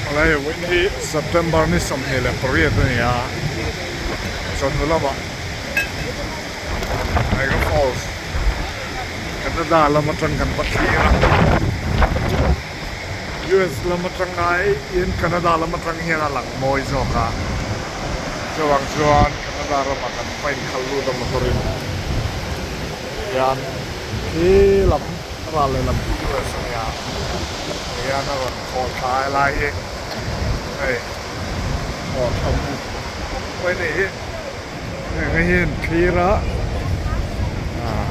Awle vawiin hi September ni 28 a ni a, chawhnu lamah Niagara Falls Canada lam atang kan va thlir a, US lam atang aiin Canada lam atang hian a lang mawi zawk a, chuvang chuan Canada ramah kan va inkhalh lut a motor in hian khi lam a ral lehlam khi US a nia hian a rawn khawh thla a helai hi hei khawh thla buk mai a nih hi heng hi an thlir a ah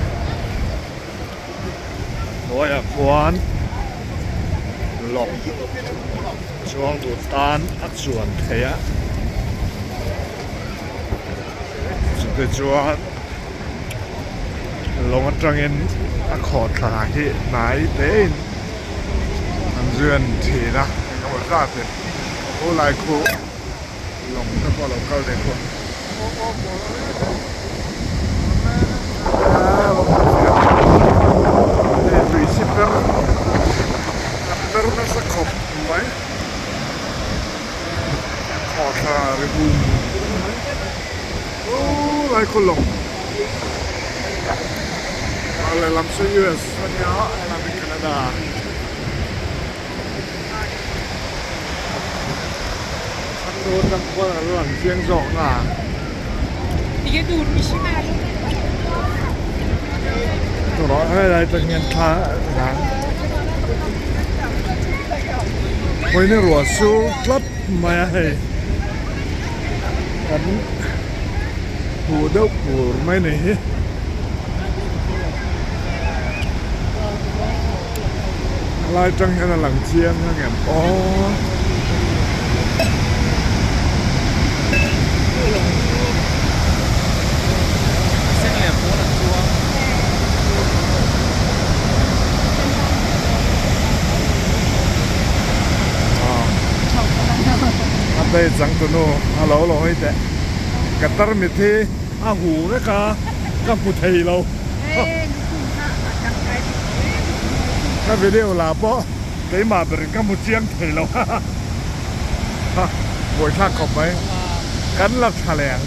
hnuaiah khuan lawng chuang duh tan a chuan theih a chute chuan. Lawng atangin a khawhthla hi hnai tein an zui an thin a engemaw zat in khu lai khu lawng te pawh a lo kal ve bawk a tui si per a per nasa khawp mai khawhthla ri bum bum mai. Aw lai khaw lawng a lehlam chu US a nia a lehlam hi Canada thlang atang khuan a lang chiang zawk na tawrh helai atang hian thla a vawiin ruah sur tlat mai a hei. Kan hmuh deuh pur mai ni hi. Helai tang hian a lang chiang ang em aw. A tei chang tunu a lo lo hawi teh ka tarmit hi a hu vek a ka hmu thei lo ka video lah pawh keimah berin ka hmu chiang thei lo ha buaithlak khawp mai kan la tha leh ang.